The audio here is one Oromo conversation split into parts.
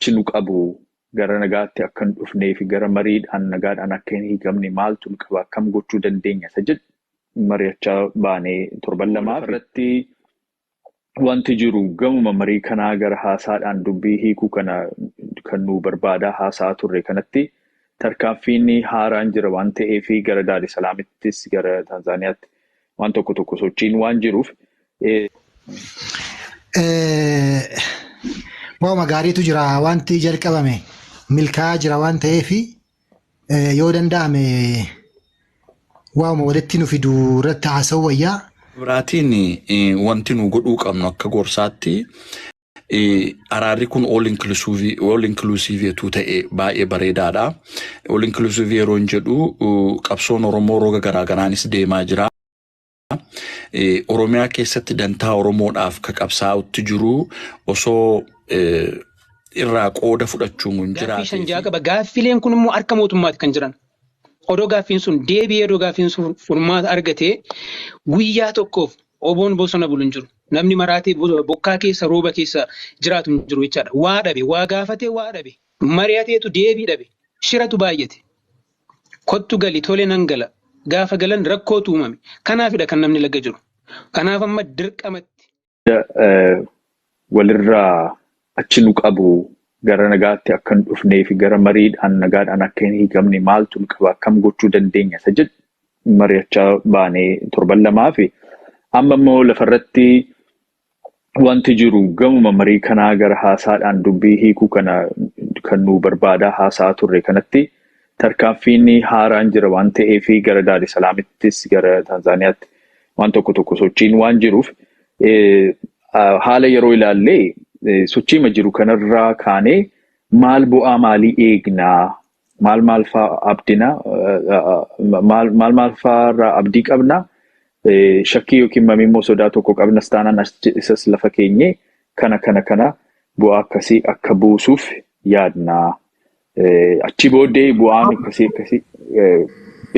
achi nu qabu, gara nagaatti akka hin dhufnee fi gara mariidhaan nagaadhaan akka hin hiikamne maaltu nu qaba, akkam gochuu dandeenya isa jedhu mari'achaa baanee torban lamaa irratti wanti jiru gamuma marii kanaa gara haasaadhaan dubbii hiikuu kana kan nu barbaadaa haasaa turre kanatti tarkaanfiin haaraan jira waan ta'eef, gara Daar es Salaamittis gara Taanzaaniyaatti waan tokko tokko sochiin waan jiruuf. Waanuma gaariitu jira, wanti jalqabame milkaa'aa jira waan ta'eef, yoo danda'ame waanuma walitti nu fidu irratti haasa'uu wayyaa. Biraatiin wanti nu godhuu qabnu akka gorsaatti araarri kun all inclusive ta'e baay'ee bareedaadha. All inclusive yeroo hin jedhu, qabsoon Oromoo roga garaagaraanis deemaa jira. Oromiyaa keessatti dantaa Oromoodhaaf ka qabsaa'utti jiru osoo irraa qooda fudhachuun hin Gaaffii 5 jiraatee 6 qaba. Gaaffileen kun immoo harka mootummaati kan jiran. Odoo gaaffiin sun deebi'ee, odoo gaaffiin sun furmaata argatee, guyyaa tokkoof oboon bosona bulu hin jiru. Namni maraatee bokkaa keessa, rooba keessa jiraatu hin jiru jechaadha. Waa dhabe, waa gaafatee waa dhabe. Mari'ateetu deebii dhabe. Shiratu baay'ate. Kottu gali, tole nan gala. Gaafa galan rakkootu uumame. Kanaafidha kan namni laga jiru. Kanaaf amma dirqamatti. Walirraa achi nu qabu, gara nagaatti akka hin dhufnee fi gara mariidhaan nagaadhaan akka hin hiikamne maaltu nu qaba, akkam gochuu dandeenya isa jedhu mari'achaa baanee torban lamaa fi amma immoo lafarratti wanti jiru gamuma marii kanaa gara haasaadhaan dubbii hiikuu kana kan nu barbaadaa haasaa turre kanatti tarkaanfiin haaraan jira waan ta'eef, gara Daar es Salaamittis gara Taanzaaniyaatti waan tokko tokko sochiin waan jiruuf, haala yeroo ilaallee sochiima jiru kanarraa kaanee maal bu'aa maalii eegnaa, maal maal faa abdina, maal maal faa irraa abdii qabna, shakkii yookiin mamii immoo sodaa tokko qabnas taanaan isas lafa keenye kana kana kana bu'aa akkasii akka buusuuf yaadnaa. Achi booddee bu'aan akkasii akkasii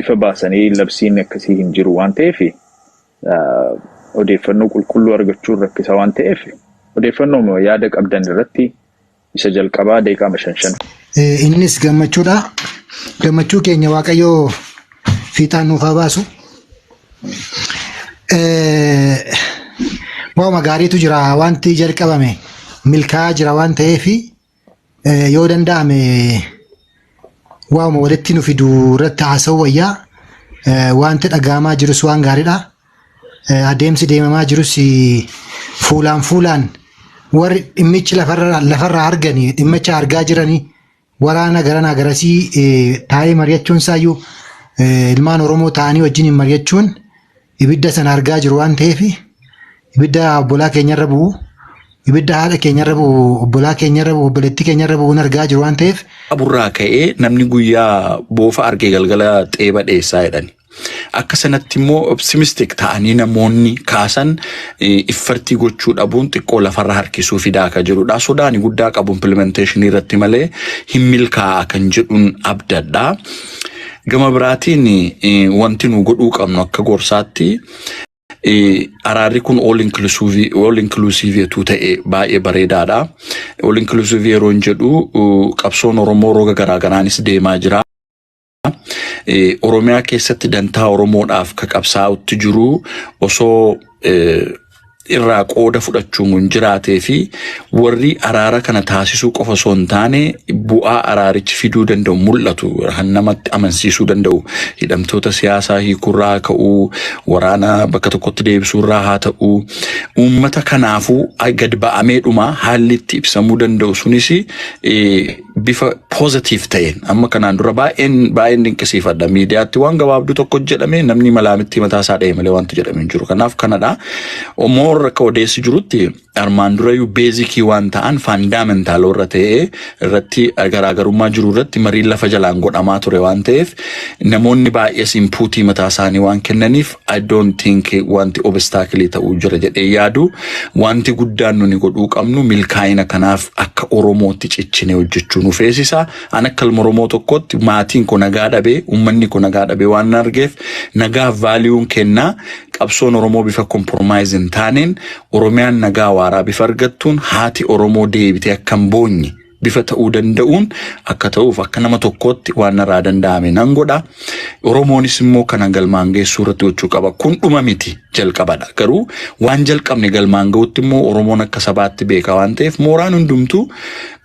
ifa baasanii labsiin akkasii hin jiru waan ta'eef, odeeffannoo qulqulluu argachuun rakkisaa waan ta'eef, odeeffannoo yaada qabdan irratti isa jalqabaa daqiiqaa 5 5. Innis gammachuudha. Gammachuu keenya Waaqayyoo fiixaan nuuf haa baasu. Waanuma gaariitu jira, wanti jalqabame milkaa'aa jira waan ta'eef, yoo danda'ame waanuma walitti nu fidu irratti haasa'uu wayyaa. Wanti dhaga'amaa jirus waan gaariidha. Adeemsi deemamaa jirus fuulaan fuulaan warri dhimmichi lafarraa arganii dhimmicha argaa jiranii waraana garanaa garasii taa'ee mari'achuun isaayyuu, ilmaan Oromoo ta'anii wajjin mari'achuun ibidda sana argaa jiru waan ta'eef, ibidda obbolaa keenyarra bu'u, ibidda haadha keenyarra bu'u, obbolaa keenyarra bu'u, obboleettii keenyarra bu'uun argaa jiru waan ta'eef. Qaburraa ka'ee namni guyyaa boofa argee galgala xeeba dheessaa jedhani. Akka sanatti immoo optimistic ta'anii namoonni kaasan effortii gochuu dhabuun xiqqoo lafarra harkisuu fidaa akka jirudha. Sodaan guddaa qabu implementation irratti malee hin milkaa'a kan jedhuun abdadha. Gama biraatiin wanti nu godhuu qabnu akka gorsaatti araarri kun all inclusive ta'e baay'ee bareedaadha. All inclusive yeroo hin jedhu, qabsoon Oromoo roga garaagaraanis deemaa jira. Oromiyaa keessatti dantaa Oromoodhaaf ka qabsaa'utti jiru osoo irraa qooda fudhachuun hin jiraatee fi warri araara kana taasisuu qofa osoo hin taane bu'aa araarichi fiduu danda'u mul'atu kan namatti amansiisuu danda'u, hidhamtoota siyaasaa hiikuurraa haa ka'uu, waraana bakka tokkotti deebisuurraa haa ta'uu, uummata kanaafuu gad ba'amee dhuma haalli itti ibsamuu danda'u sunis bifa positive ta'een. Amma kanaan dura baay'een baay'een dinqisiifadha. Miidiyaatti waan gabaabduu tokko jedhame, namni malaamitti mataa isaa dha'e malee wanti jedhame hin jiru. Kanaaf kanadha. More akka odeessi jirutti armaan durayyuu basicii waan ta'an fundamental warra ta'ee irratti garaagarummaa jiru irratti mariin lafa jalaan godhamaa ture waan ta'eef, namoonni baay'ees inputii mataa isaanii waan kennaniif, I don't think wanti obstacle ta'uu jira jedhee yaadu. Wanti guddaan nuni godhuu qabnu milkaa'ina kanaaf akka Oromootti cichinee hojjechuu nu feesisa. An akka ilma Oromoo tokkotti maatiin koo nagaa dhabee, uummanni koo nagaa dhabee waan argeef, nagaaf valueun kennaa. Qabsoon Oromoo bifa compromise hin taaneen, Oromiyaan nagaa waaraa bifa argattuun, haati Oromoo deebitee akka hin boonye Bifa ta'uu danda'uun akka ta'uuf akka nama tokkootti waan narraa danda'ame nan godha. Oromoonis immoo kana galmaan geessuu irratti gochuu qaba. Kun dhuma miti, jalqabadha. Garuu waan jalqabne galmaan ga'utti immoo Oromoon akka sabaatti beeka waan ta'eef mooraan hundumtuu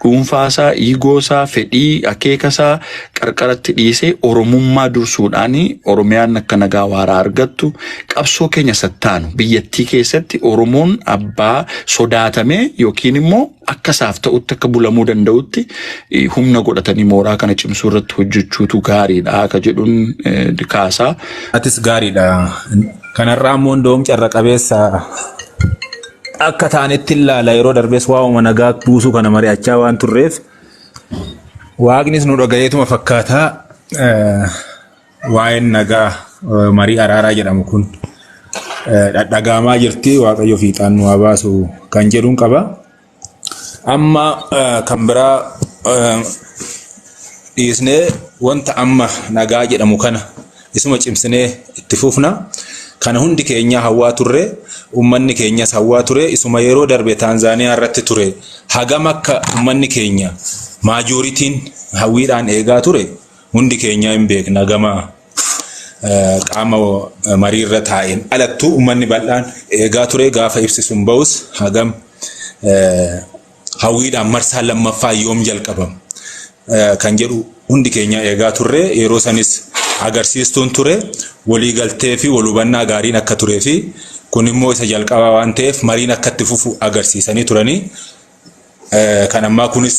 dhuunfaasaa, ego saa, fedhii, akeekasaa qarqaratti dhiisee Oromummaa dursuudhaan Oromiyaan akka nagaa waaraa argattu qabsoo keenya sattaanu biyyattii keessatti Oromoon abbaa sodaatamee yookiin immoo akka isaaf ta'utti akka bulamuu danda'utti humna godhatanii mooraa kana cimsuu irratti hojjechuutu gaariidha akka jedhuun kaasaa. Atis gaariidha. Kanarraa immoo hundoom carra qabeessa akka ta'anitti ilaala. Yeroo darbees waa'uma nagaa buusuu kana mari'achaa waan turreef, waaqnis nu dhagayeetuma fakkaataa waa'een nagaa marii araaraa jedhamu kun dhadhagaamaa jirti. Waaqayyo fiixaan nu haa baasu kan jedhuun qaba. Amma kan biraa dhiisnee wanta amma nagaa jedhamu kana isuma cimsinee itti fufna. Kana hundi keenya hawwaa turre, uummanni keenyas hawwaa ture, isuma yeroo darbe Taanzaaniyaa irratti ture. Hagam akka uummanni keenya majority n hawwiidhaan eegaa ture hundi keenya hin beekna. Gama qaama mariirra taa'een alattuu uummanni bal'aan eegaa ture. Gaafa ibsi sun bahus hagam hawwiidhaan marsaa lammaffaa yoom jalqabama kan jedhu hundi keenya eegaa turre. Yeroo sanis agarsiistuun ture waliigaltee fi wal hubannaa gaariin akka turee fi kun immoo isa jalqabaa waan ta'eef mariin akka itti fufu agarsiisanii turanii. Kan ammaa kunis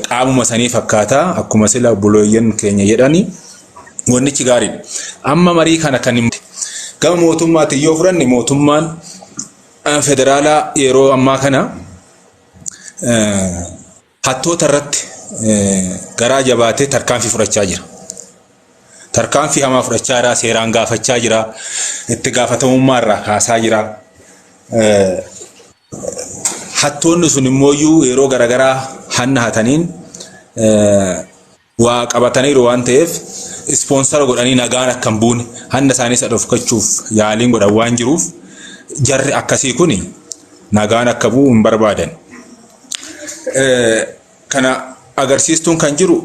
qaamuma sanii fakkaata. Akkuma sila obboleeyyan keenya jedhani, wannichi gaariidha. Amma marii kana kan gama mootummaatiin yoo fudhanne, mootummaan federaalaa yeroo ammaa kana hattoota irratti garaa jabaatee tarkaanfii fudhachaa jira. Tarkaanfii hamaa fudhachaa jira, seeraan gaafachaa jira, itti gaafatamummaa irraa kaasaa jira. Hattoonni sun immoo yeroo garaagaraa hanna hataniin waa qabataniiru waan ta'eef, sponsor godhanii nagaan akka hin buune hanna isaanii isa dhofkachuuf yaaliin godhan waan jiruuf, jarri akkasii kun nagaan akka bu'u hin barbaadan. Kana agarsiistuun kan jiru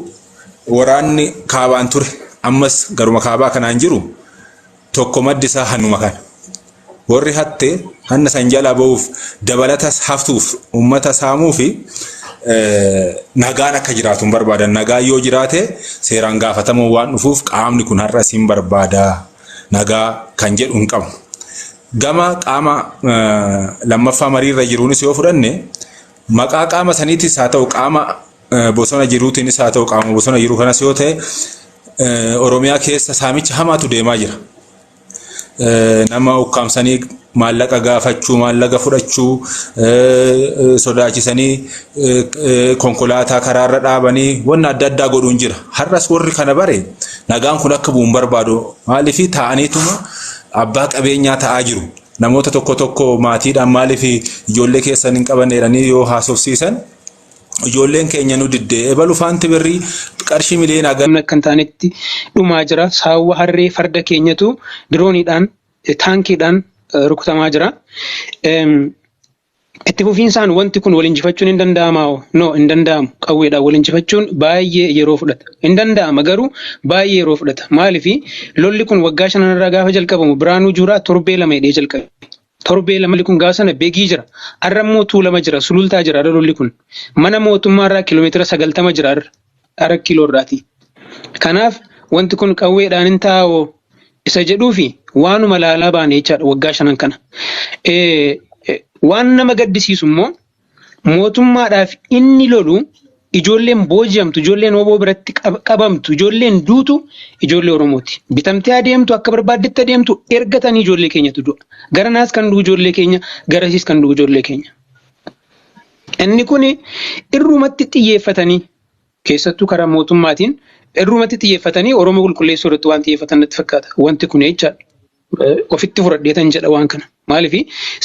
waraanni kaabaan ture ammas garuma kaabaa kanaan jiru tokko maddi isaa hannuma kana. Warri hatte hanna san jalaa ba'uuf dabalatas haftuuf uummata saamuu fi nagaan akka jiraatu hin barbaadan. Nagaan yoo jiraate seeraan gaafatamuu waan dhufuuf qaamni kun har'a siin barbaada nagaa kan jedhu hin qabu. Gama qaama lammaffaa mariirra jiruunis yoo fudhanne, maqaa qaama saniitis haa ta'u, qaama bosona jiruutiinis haa ta'u, qaama bosona jiru kanas yoo ta'e, Oromiyaa keessa saamicha hamaatu deemaa jira. Nama ukkaamsanii maallaqa gaafachuu, maallaqa fudhachuu, sodaachisanii konkolaataa karaarra dhaabanii wanna adda addaa godhuun jira. Har'as warri kana bare nagaan kun akka bu'u hin barbaadu. Maaliif? Taa'aniituma abbaa qabeenyaa ta'aa jiru. Namoota tokko tokko maatiidhaan maaliif ijoollee keessan hin qabanne jedhanii yoo haasofsiisan, ijoolleen keenya nu diddee, ebalu faanti birrii qarshii miliyoona Namni akka hin taanetti dhumaa jira. Saawwa, harree, farda keenyatu dirooniidhaan, taankiidhaan rukutamaa jira. Itti fufiinsaan wanti kun wal injifachuun hin danda'amaa? No, hin danda'amu. Qawweedhaan wal injifachuun baay'ee yeroo fudhata. Hin danda'ama garuu baay'ee yeroo fudhata. Maaliif? Lolli kun waggaa shananirraa gaafa jalqabamu Biraanuu Juuraa torbee 2 hidhee jalqabe. Torbee 2 lolli kun gaafa sana Begii jira. Har'a immoo Tuulama jira, Sulultaa jira har'a lolli kun. Mana mootummaa irraa kiiloomeetira 90 jira har'a. Ara kiiloo irraati. Kanaaf wanti kun qawweedhaan hin taa'oo isa jedhuu fi waanuma laalaa baane jechaadha waggaa shanan kana. Waan nama gaddisiisu immoo mootummaadhaaf inni lolu ijoolleen booji'amtu, ijoolleen oboo biratti qabamtu, ijoolleen duutu ijoollee Oromooti. Bitamtee adeemtu, akka barbaaddetti adeemtu, ergatanii ijoollee keenyatu du'a. Garanaas kan du'u ijoollee keenya, garasiis kan du'u ijoollee keenya. Inni kun irrumatti xiyyeeffatanii, keessattuu karaa mootummaatiin irrumatti xiyyeeffatanii Oromoo qulqulleessuu irratti waan xiyyeeffatan natti fakkaata. Wanti kun jechaadha. Ofitti fudhadheetan jedha waan kana. Maaliif?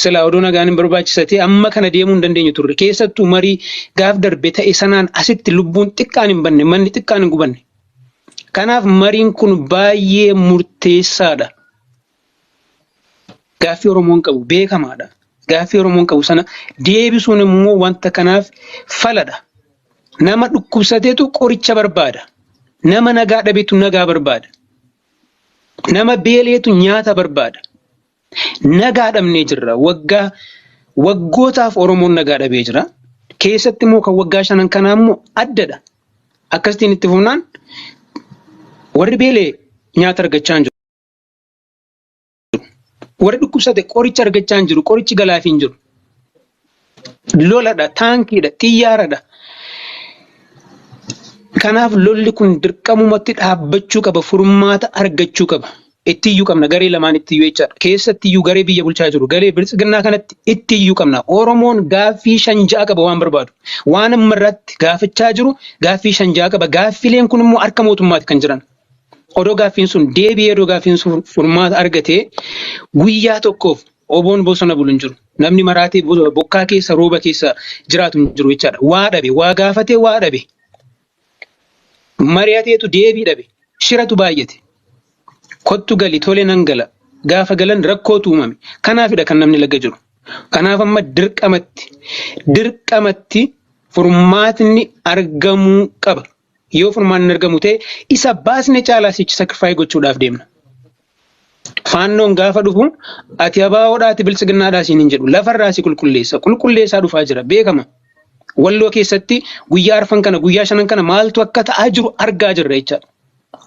Silaa odoo nagaan hin barbaachisatee amma kana deemuu hin dandeenyu turre. Keessattuu marii gaaf darbe ta'e sanaan asitti lubbuun xiqqaan hin banne, manni xiqqaan hin gubanne. Kanaaf mariin kun baay'ee murteessaadha. Gaaffii Oromoon qabu beekamaadha. Gaaffii Oromoon qabu sana deebisuun immoo wanta kanaaf faladha. Nama dhukkubsateetu qoricha barbaada. Nama nagaa dhabetu nagaa barbaada. Nama beeleetu nyaata barbaada. Nagaa dhabnee jirra. Waggaa waggootaaf Oromoon nagaa dhabee jira. Keessatti immoo kan waggaa shanan kanaa immoo addadha. Akkasitiin itti fufnaan warri beelee nyaata argachaa hin jiru. Warri dhukkubsate qoricha argachaa hin jiru. Qorichi galaafii hin jiru. Loladha, taankiidha, xiyyaaradha. Kanaaf lolli kun dirqamumatti dhaabbachuu qaba, furmaata argachuu qaba. Itti iyyuu qabna garee lamaan itti iyyuu jechaadha. Keessatti iyyuu garee biyya bulchaa jiru, garee biltsiginnaa kanatti itti iyyuu qabna. Oromoon gaaffii shan ja'a qaba waan barbaadu. Waan amma irratti gaafachaa jiru gaaffii shan ja'a qaba. Gaaffileen kun immoo harka mootummaati kan jiran. Odoo gaaffiin sun deebi'ee odoo gaaffiin sun furmaata argatee guyyaa tokkoof oboon bosona bulu hin jiru. Namni maraatee bokkaa keessa rooba keessa jiraatu hin jiru jechaadha. Waa dhabe, waa gaafatee waa dhabe. Mari'ateetu deebii dhabe. Shiratu baay'ate. Kottu gali tole nan gala. Gaafa galan rakkootu uumame. Kanaafidha kan namni laga jiru. Kanaaf amma dirqamatti dirqamatti furmaatni argamuu qaba. Yoo furmaanni argamu ta'e isa baasne caalaa sichi sacrifice gochuudhaaf deemna. Faannoon gaafa dhufu ati abaawoodhaa ati biltsiginnaadhaa siin hin jedhu lafarraa si qulqulleessa qulqulleessaa dhufaa jira beekama. Walloo keessatti guyyaa arfan kana guyyaa shanan kana maaltu akka ta'aa jiru argaa jirra jechaadha.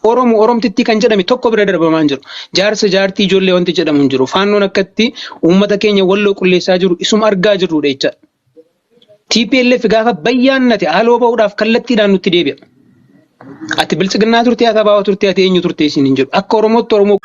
Oromoo Oromtittii kan jedhame tokko bira darbamaa hin jiru. Jaarsa jaartii ijoollee wanti jedhamu hin jiru. Faannoon akkatti uummata keenya walloo qulleessaa jiru isuma argaa jirrudha jechaadha. TPLF gaafa bayyaannate haaloo ba'uudhaaf kallattiidhaan nutti deebi'a. Ati biltsiginnaa turte, ati abaa'oo turte, ati eenyu turte isin hin jedhu. Akka Oromootti Oromoo